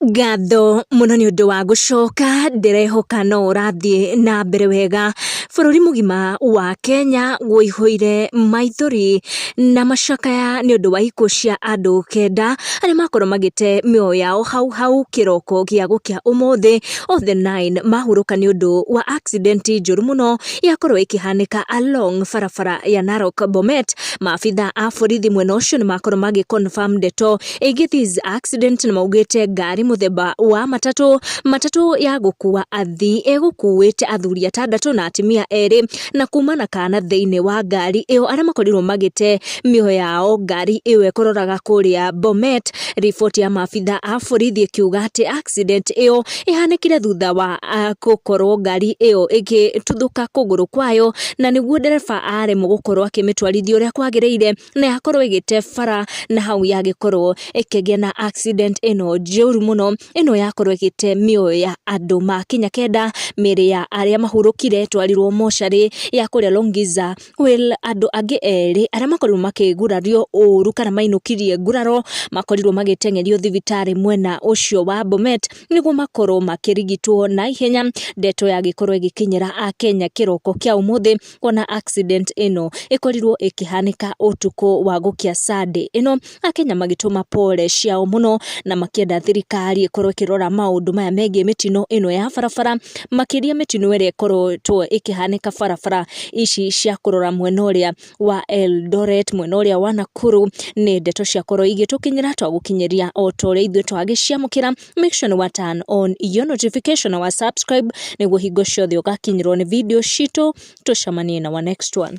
Ngatho mũno nĩ ũndũ wa gũcoka, ndĩrehoka no ũrathiĩ na mbere wega. Bũrũri mũgima wa Kenya wũihũire maithori na macakaya nĩ ũndũ wa ikuũ cia andũ 9 arĩa makorwo magĩte mĩoyo yao hau hau kĩroko gĩa gũkĩa ũmũthĩ. Othe 9 mahurũka nĩ ũndũ wa accident njũru mũno yakorwo ĩkĩhanĩka along barabara ya Narok Bomet. Maabitha a borithi mwena ũcio nĩ makorwo magĩ confirm ndeto ĩgiĩ this accident na maugĩte ngari mũthemba wa matatũ, matatũ ya gũkua athii ĩgũkuĩte athuri 6 na atumia 2 na kuma na kana thĩinĩ wa ngari ĩyo arĩa makorirwo magĩte mĩoyo yao ngari ĩyo ĩkũroraga kũrĩa Bomet. Riboti ya maabitha a borithi ĩkiuga atĩ accident ĩyo ĩhanĩkire thutha wa gũkorwo ngari ĩyo ĩgĩtuthũka kũgũrũ kwayo na nĩguo ndereba aremwo gũkorwo akĩmĩtwarithia ũrĩa kwagĩrĩire na yakorwo ĩgĩte bara na hau yagĩkorwo ĩkĩgĩa na accident ĩno njũru mũno. Ĩno yakorwo ĩgĩte mĩoyo ya andũ makinya 9, mĩĩrĩ ya arĩa mahurũkire ĩtwarirwo mocarĩ ya kũrĩa Longisa, while andũ angĩ 2 arĩa makorirwo makĩgurario ũru kana mainũkirie nguraro makorirwo magĩteng'erio thibitarĩ mwena ũcio wa Bomet nĩguo makorwo makĩrigitwo na ihenya. Ndeto yagĩkorwo ĩgĩkinyĩra Akenya kĩroko kĩa ũmũthĩ kuona accident ĩno ĩkorirwo ĩkĩhanĩka ũtukũ wa gũkĩa Sunday ĩno, Akenya magĩtũma pole ciao mũno na makĩenda thirikari ĩkorwo ĩkĩrora maũndũ maya megiĩ mĩtino ĩno ya barabara, makĩria mĩtino ĩrĩa ĩkoretwo ĩkĩhanĩka barabara ici cia kũrora mwena ũrĩa wa Eldoret, mwena ũrĩa wa Nakuru. Nĩ ndeto ciakorwo igĩtũkinyĩra, twagũkinyĩria o ta ũrĩa ithuĩ twagĩciamũkĩra. Make sure nĩ wa turn on your notification na wa subscribe nĩguo hingo ciothe ũgakinyĩrwo nĩ video citũ. Tũcemanie na wa next one.